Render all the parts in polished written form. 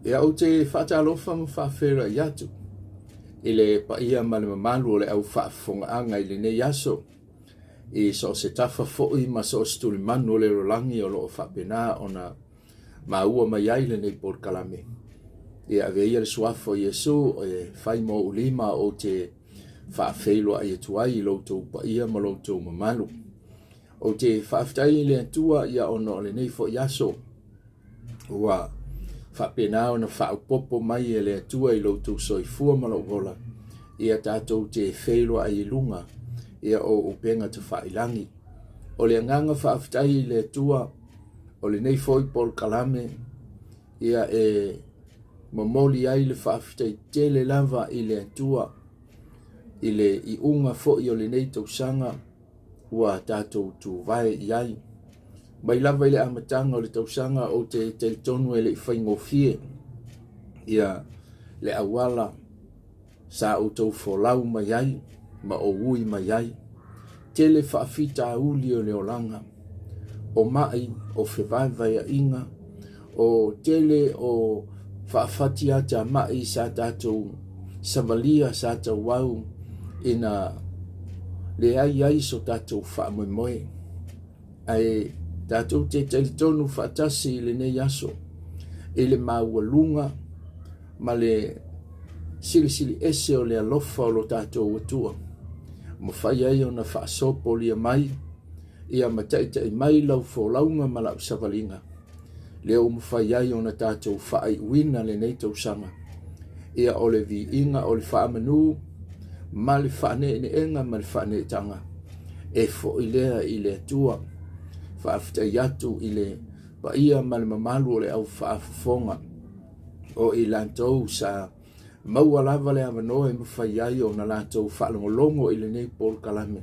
Ia, ou te faatalofa ma faafeiloai atu i le paia ma le mamalu o le au faafofogaaga i lenei aso, i so o se tafa foi ma so o se tulimanu o le lalolagi o lo o faapena ona maua mai ai lenei polokalame. Ia avea ia le suafa o Iesu e fai ma ou lima ou te faafeiloai atu ai i lo outou paia ma lo outou mamalu. Ou te faafetai i le Atua ia ona o lenei foi aso ua faapena ona faaopoopo mai e le Atua i lo outou soifua ma lou ola, ia tatou te feiloai i luga ia o upega tafailagi. O le agaga faafetai i le Atua o lenei foi polokalame ia e momoli ai le faafetai tele lava i le Atua i le iuga foi o lenei tausaga ua tatou tuvae i ai. Mai lava i le amataga o le tausaga ou te talitonu e le i faigofie ia le auala sa outou folau mai ai ma ou ui mai ai. Tele faafitauli o le olaga, o mai, o fevaevaeaiga, o tele o faafatiatamai sa tatou savalia sa tauau ina leai ai so tatou faamoemoe. Ae tatou te talitonu faatasi i lenei aso i le maualuga ma le silisili ese o le alofa o lo tatou Atua, mafai ai ona faasopolia mai ia ma taitai mai lau folauga ma lau savaliga, lea ua mafai ai ona tatou faaiuina lenei tausaga. Ia o le viiga o le faamanu ma le faaneeneega ma le faaneetaga e foi lea i le Atua. Faafetai atu i le paia ma le mamalu o le au faafofoga o i latou sa maua lava le avanoa e mafai ai ona latou faalogologo i lenei polokalame.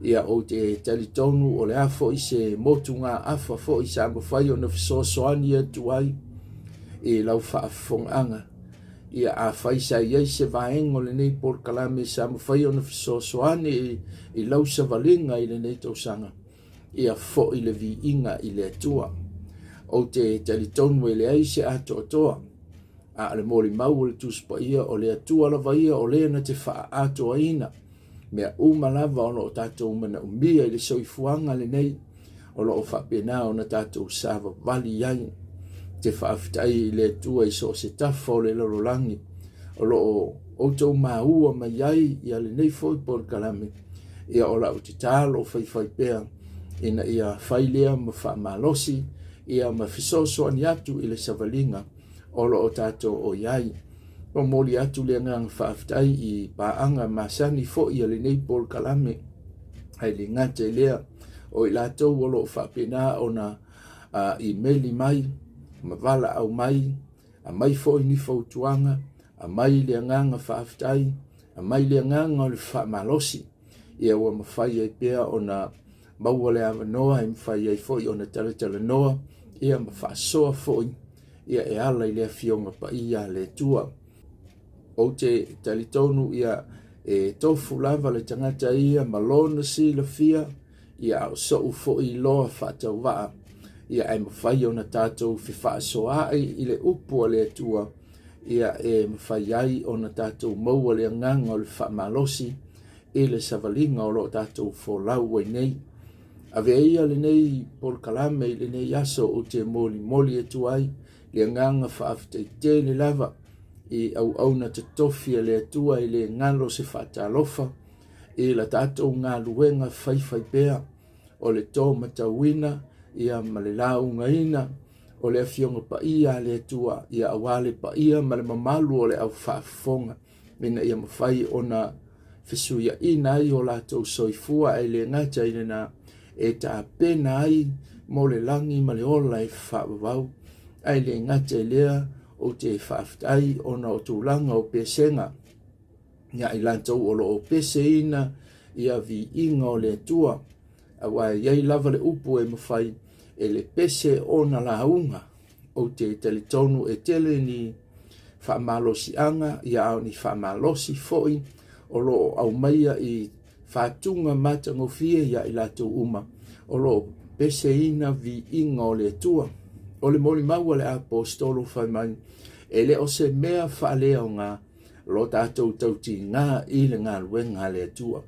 Ia, ou te talitonu o le a foi se motugaafa foi sa mafai ona fesoasoani atu ai i lau faafofogaaga. Ia, afai sa i ai se vaega o lenei polokalame sa mafai ona fesoasoani i lau savaliga i lenei tausaga, ia foi le viiga i le Atua. Ou te talitonu e leai se atoatoa, a o le molimau o le Tusi Paia, o le Atua lava ia o le na te faaatoaina mea uma lava o lo o tatou manaomia i le soifuaga lenei, o lo o faapena ona tatou savavali ai. Te faafetai i le Atua i so o se tafa o le lalolagi o lo o outou maua mai ai ia lenei foi polokalame. Ia o lau tatalo faifai pea ina ia fai lea ma faamalosi ia ma fesoasoani atu i le savaliga o lo o tatou o i ai. Momoli atu le agaga faafetai i paaga masani foi a lenei polokalame, ae le gata i lea, o i latou o lo o faapena ona imeli mai ma valaau mai, aumai foi ni fautuaga, aumai le agaga faafetai, aumai le agaga o le faamalosi, ia ua mafai ai pea ona maua le avanoa e mafai ai foi ona talatalanoa ia ma faasoa foi ia e ala i le Afioga Paia a le Atua. Ou te talitonu ia e tofu lava le tagata ia ma lona silafia ia a o so'u foi iloa faatauvaa ia ae mafai ona tatou fefaasoaai i le upu a le Atua ia e mafai ai ona tatou maua le agaga o le faamalosi i le savaliga o lo o tatou folau ai nei. Avea ia lenei polokalame i lenei aso ou te molimoli atu ai le agaga faafetai tele lava i auauna totofi a le Atua e le galo se faatalofa i la tatou galuega faifaipea o le tōmatauina ia ma le laugaina o le Afioga Paia a le Atua ia aua le paia ma le mamalu o le au faafofoga ina ia mafai ona fesuiaina ai o latou soifua ae le gata i lena e tapena ai mo le lagi ma le ola e faavavau. Ae le gata i lea, ou te faafetai ona o tulaga o pesega ia i latou o lo o peseina ia viiga o le Atua, aua e i ai lava le upu e mafai e le pese ona lauga. Ou te talitonu e tele ni faamalosiaga ia a o ni faamalosi foi o lo o aumaia i faatuga matagofie ia i latou uma o lo o peseina viiga o le Atua. O le molimau a le Aposetolo fai mai, E le o se mea faaleaoga lo tatou tautiga i le galuega a le Atua.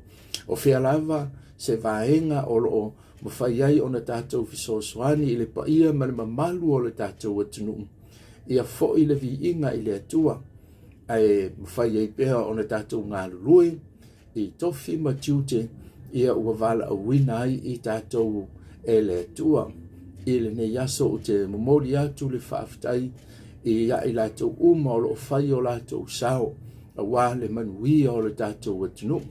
O fea lava se vaega o lo o mafai ai ona tatou fesoasoani i le paia ma le mamalu o le tatou atunuu, ia foi le viiga i le Atua, ae mafai ai pea ona tatou galulue i tofi ma tiute ia ua valaauina ai i tatou e le Atua. I lenei aso ou te momoli atu le faafetai ia i latou uma o lo o fai o latou sao aua le manuia o le tatou atunuu.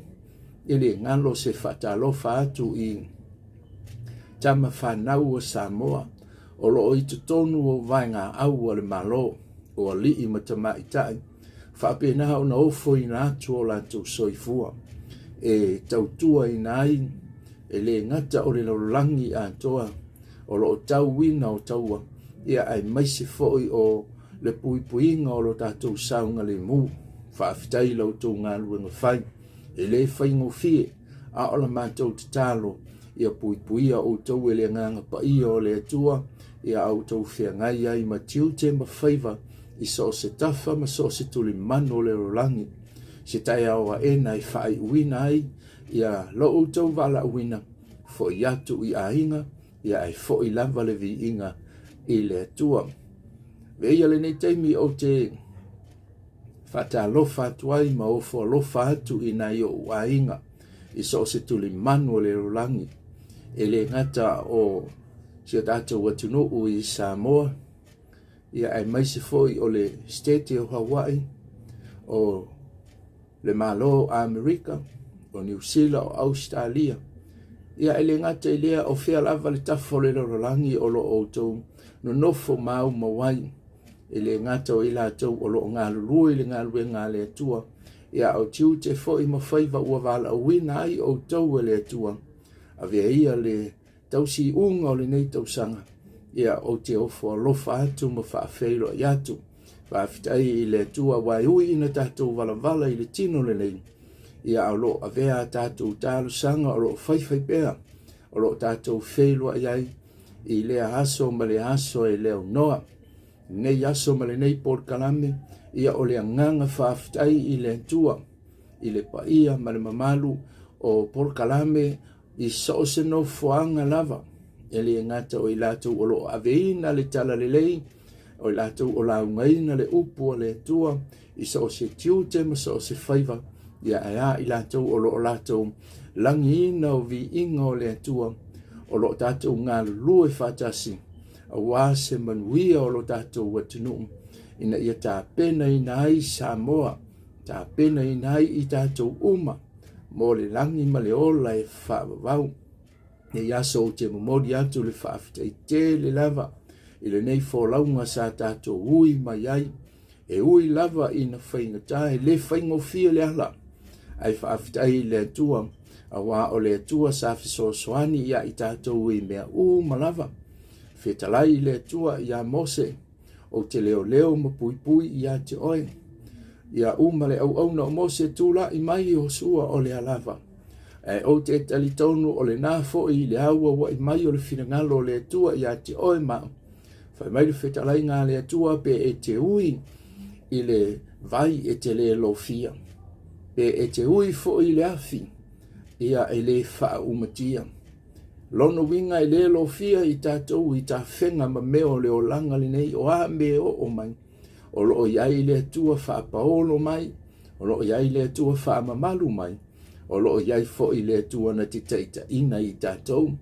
E le galo se faatalofa atu i tama fanau a Samoa o lo o i totonu o vaegaau a le Malo, o alii ma tamaitai, faapena ona ofoina atu o latou soifua e tautuaina ai e le gata o le lalolagi atoa o lo o tauina o taua, ia aemaise foi o le puipuiga o lo tatou saogalemu. Faafetai i la outou galuega fai, e le faigofie, a o la matou tatalo ia puipuia outou e le Agaga Paia o le Atua, ia a outou feagai ai ma tiute ma faiva i so o se tafa ma so o se tulimanu o le lalolagi, se taeao aena e faaiuina ai ia lo outou valaauina, foi atu i aiga, ia ae foi lava le viiga i le Atua. Avea ia lenei taimi ou te faatalofa atu ai ma ofo alofa atu i nai ou aiga i so o se tulimanu o le lalolagi, e le gata o si o tatou atunuu i Samoa, ia aemaise foi o le State o Hawaii, o le Malo o Amerika, o Niu Sila, o Ausetalia. Ia e le gata i lea, o fea lava le tafa o le lalolagi o lo o outou nonofo maumau ai, e le gata o i latou o lo o galulue i le galuega a le Atua, ia a o tiute foi ma faiva ua valaauina ai outou e le Atua. Avea ia le tausiuga o lenei tausaga, ia ou te ofo alofa atu ma faafeiloai atu. Faafetai i le Atua aua e ui ina tatou valavala i le tino lenei, ia a o lo o avea a tatou talosaga o lo o faifai pea, o lo o tatou feiloai ai i lea aso ma lea aso e le aunoa. Lenei aso ma lenei polokalame, ia o le agaga faafetai i le Atua, i le paia ma le mamalu o polokalame i so o se nofoaga lava, e le gata o i latou o lo o aveina le talalelei, o i latou o laugaina le upu a le Atua i so o se tiute ma so o se faiva, ia ae a i latou o lo o latou lagiina o viiga o le Atua, o lo o tatou galulue faatasi aua se manuia o lo tatou atunuu, ina ia tapenaina ai Samoa, tapenaina ai i tatou uma mo le lagi ma le ola e faavavau. Nei aso ou te momoli atu le faafetai tele lava i lenei folauga sa tatou ui mai ai. E ui lava ina faigata, e le faigofie le ala, ae faafetai i le Atua, aua o le Atua sa fesoasoani ia i tatou i mea uma lava. Fetalai i le Atua ia Mose, Ou te leoleo ma puipui ia te oe. Ia uma le auauna o Mose tulai mai Iosua o lea lava. Ae ou te talitonu o lena foi i le auauai mai o le finagalo o le Atua ia te oe ma au. Fai mai le fetalaiga a le Atua pe e te ui i le vai e te le lofia, pe e te ui foi i le afi, ia e le faaumatia. Lona uiga e le lofia i tatou i tafega ma mea o le olaga lenei, o a mea e oo mai, o lo o i ai le Atua faapaolo mai, o lo o i ai le Atua faamamalu mai, o lo o i ai foi le Atua na te taitaiina i tatou.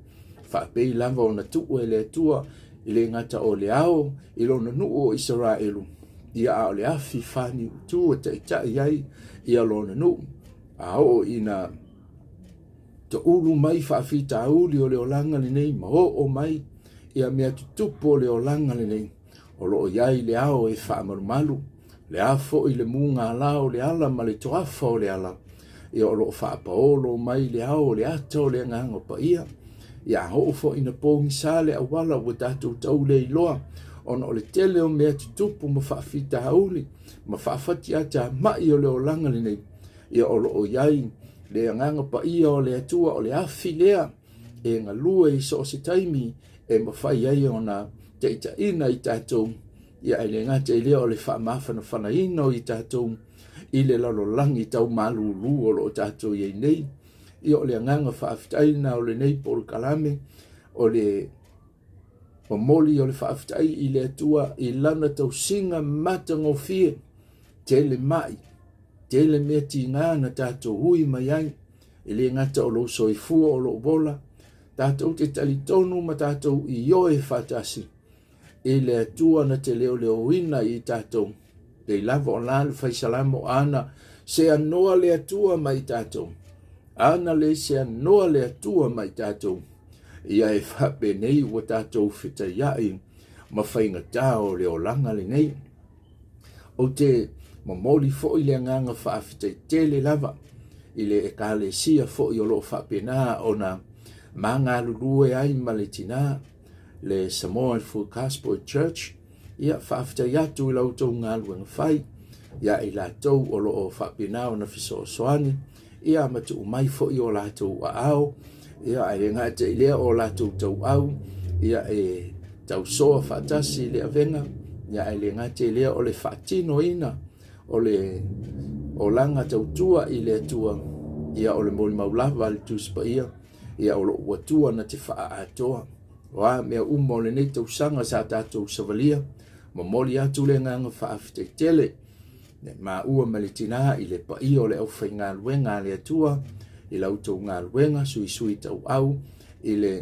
Faapei lava ona tuu e le Atua i le gata o le ao i lona nuu o Isaraelu, ia a o le afi faniutu e taitai ai ia lona nuu, a oo ina Toulu mai faafitauli o le olaga lenei ma oo mai ia mea tutupu o le olaga lenei, o lo o i ai le ao e faamalumalu, le a foi le mugala o le ala ma le toafa o le ala, ia o lo o faapaolo mai le ao o le ata o le Agaga Paia. Ia a oo foi ina pogisa le auala ua tatou tau le iloa, ona o le tele o mea tutupu ma faafitauli ma faafatiatamai o le olaga lenei, ia o lo o i ai le Agaga Paia o le Atua, o le afi lea e galue i so o se taimi e mafai ai ona taitaiina i tatou. Ia ae le gata i lea o le faamafanafanaina o i tatou i le lalolagi tau malūlū o lo o tatou i ai nei. Ia o le agaga faafetai lena o lenei polokalame, o le momoli o le faafetai i le Atua i lana tausiga matagofie, tele mai, tele mea tiga na tatou ui mai ai, e le gata o lou soifua o lou ola, tatou te talitonu ma tatou ioe faatasi i le Atua na te leoleoina i tatou, pei lava o la le faisalamo ana seanoa le Atua ma i tatou, ana le seanoa le Atua ma i tatou, ia e faapenei ua tatou fetaiai ma faigata o le olaga lenei. Ou te momoli foi le agaga faafetai tele lava i le Ekalesia foi o lo o faapena ona ma galulue ai ma le tina, le Samoan Full Gospel Church. Ia, faafetai atu i la outou galuega fai ia i latou o lo o faapena ona fesoasoani, ia ma tuu mai foi o latou aao, ia ae le gata i lea o latou tauau, ia e tausoa faatasi i le avega, ia ae le gata i lea o le faatinoina o le olaga tautua i le Atua, ia o le molimau lava a le Tusi Paia, ia o lou Atua na te faaatoa. O a mea uma o lenei tausaga sa tatou savalia, momoli atu le agaga faafetai tele le maua ma le tinā i le paia o le aufaigaluega a le Atua i la outou galuega suisui tauau i le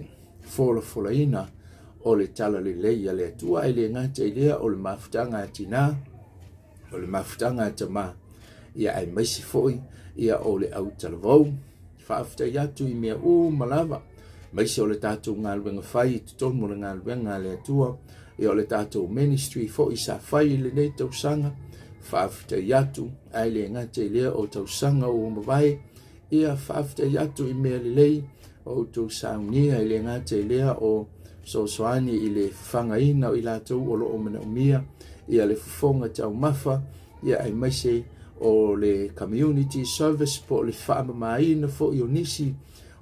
folafolaina o le talalelei a le Atua. Ae le gata i lea o le mafutaga a tinā, o le mafutaga a tamā, ia aemaise foi ia o le autalavou. Faafetai atu i mea uma lava, aemaise o le tatou galuega fai i totonu o le galuega a le Atua, ia o le tatou ministry foi sa fai i lenei tausaga. Faafetai atu, ae le gata i lea o tausaga ua mavae, ia faafetai atu i mea lelei o outou saunia, e le gata i lea o fesoasoani i le fafagaina o i latou o lo o manaomia ia le fofoga taumafa, ia aemaise o le community service po o le faamamaina foi o nisi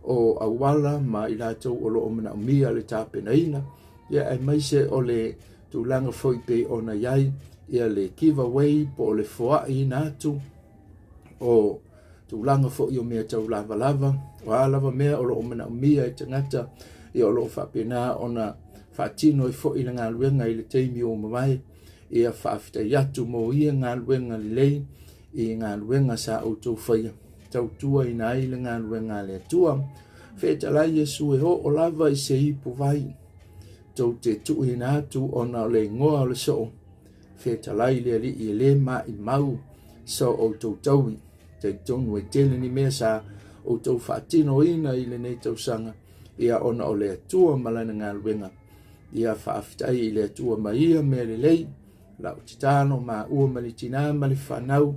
o auala ma i latou o lo o manaomia le tapenaina, ia aemaise o le tulaga foi pei ona i ai ia le giveaway po o le foaiina atu o tulaga foi o mea tau lavalava, o a lava mea o lo o manaomia e tagata, ia o lo o faapena ona faatino ai foi le galuega i le taimi ua mavae. Ia faafetai atu mo ia galuega lelei i galuega sa outou faia, tautuaina ai le galuega a le Atua. Fetalai Iesu e oo lava i se ipu vai, tou te tuuina atu ona o le igoa o le soo. Fetalai le Alii e le maimau so outou taui. Talitonu e tele ni mea sa outou faatinoina i lenei tausaga, ia ona o le Atua ma lana galuega. Ia faafetai i le Atua ma ia mea lelei, lau tatalo maua ma le tinā ma le fanau,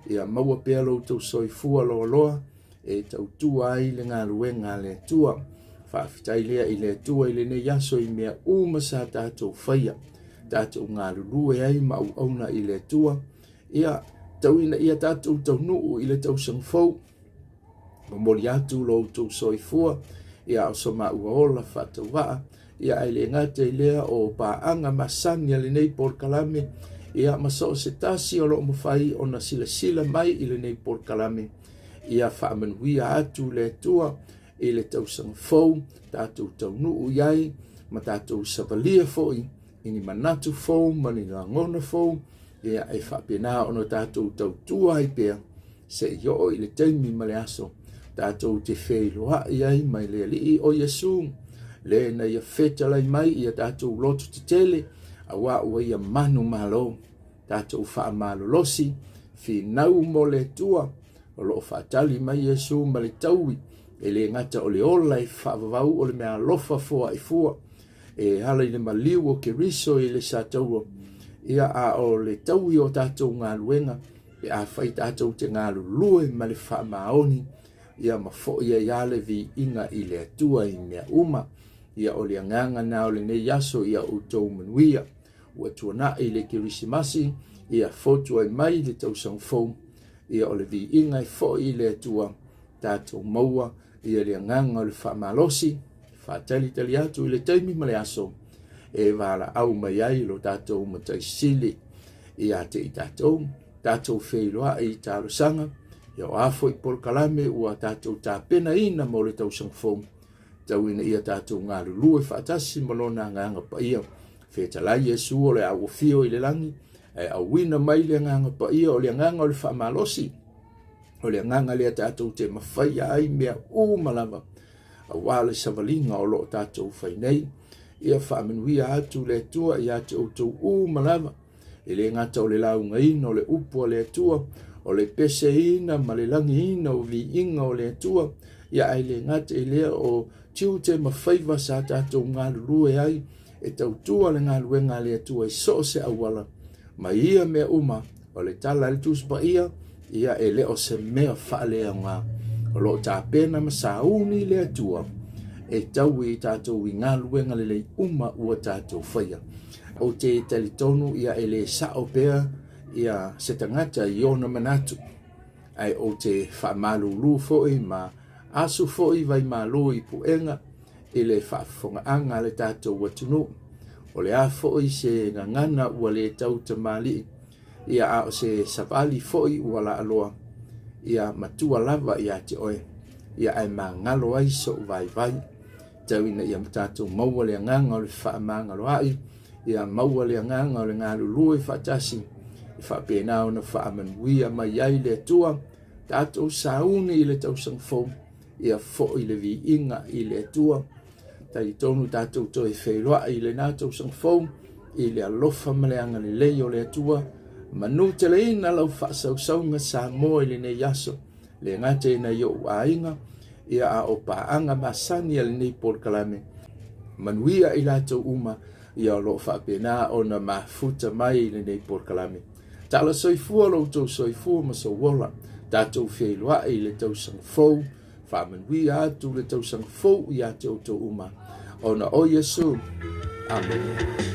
ia maua pea lo outou soifua loaloa e tautua ai le galuega a le Atua. Faafetai lea i le Atua i lenei aso i mea uma sa tatou faia, tatou galulue ai ma auauna i le Atua. Ia tau ina ia tatou taunuu i le tausaga fou, momoli atu lo outou soifua, ia o so maua ola faatauvaa, ia ae le gata i lea o paaga masani a lenei polokalame, ia ma so o se tasi o lo o mafai ona silasila mai i lenei polokalame, ia faamanuia atu le Atua i le tausaga fou, tatou taunuu i ai ma tatou savalia foi i ni manatu fou ma ni lagona fou, ia e faapena ona tatou tautua ai pea seia oo i le taimi ma le aso tatou te feiloai ai mai le Alii o Iesu, le na ia fetalai mai ia tatou loto tetele, auā ua ia manumalo, tatou faamalolosi, finau mo le Atua, o lo o faatali mai Iesu ma le taui, e le gata o le ola e faavavau o le meaalofa foai fua, e ala i le maliu o Keriso i le sataua, ia a o le taui o tatou galuega, pe afai tatou te galulue ma le faamaoni, ia ma foi ai lava le viiga i le Atua i mea uma. Ia o le agaga na o lenei aso ia outou manuia. Ua tuanai le Kerisimasi, ia fotu ai mai le tausaga fou, ia o le viiga e foi i le Atua, tatou maua ia le agaga o le faamalosi, faatalitali atu i le taimi ma le aso. e valaau mai ai lo tatou Matai Sili ia te i tatou, tatou feiloai i talosaga, ia o a foi polokalame ua tatou tapenaina mo le tausaga fou, tau ina ia tatou galulue faatasi ma lona Agaga Paia. Fetalai Iesu o le a ua fio i le lagi, ae auina mai le Agaga Paia, o le Agaga o le faamalosi, o le Agaga lea tatou te mafaia ai mea uma lava, aua le savaliga o lo o tatou fai nei. Ia faamanuia atu le Atua ia te outou uma lava, e le gata o le laugaina o le upu a le Atua, o le peseina ma le lagiina o viiga o le Atua, ia ae le gata i lea o tiute ma faiva sa tatou galulue ai e tautua le galuega a le Atua i so o se auala, ma ia mea uma, o le tala a le Tusi Paia, ia e le o se mea faaleaoga. O lo o tapena ma sauni le Atua e taui i tatou i galuega lelei uma ua tatou faia. Ou te talitonu ia e le sao pea ia se tagata i ona manatu, ae ou te faamalulu foi ma asu foi vaimalu i puega i le faafofogaaga a le tatou atunuu. O le a foi se gagana ua le tau tamalii, ia a o se savali foi ua laaloa, ia matua lava ia te oe, ia ae magalo ai sou vaivai. Tau ina ia tatou maua le agaga o le fefaamagaloa'i, ia maua le agaga o le galulue faatasi, e faapena ona faamanuia mai ai le Atua, tatou sauni i le tausaga fou, ia foi le viiga i le Atua. Talitonu tatou toe feiloai i lena tausaga fou i le alofa ma le agalelei o le Atua. Manuteleina lau faasausauga Samoa i lenei aso, le gata i nai ou aiga, ia a o paaga masani a lenei polokalame. Manuia i latou uma, ia o lo o faapena ona mafuta mai i lenei polokalame. Tala soifua lo outou soifua ma sou ola, tatou feiloai i le tausaga fou, faamanuia atu le tausaga fou ia te outou uma, ona o Iesu. Amene.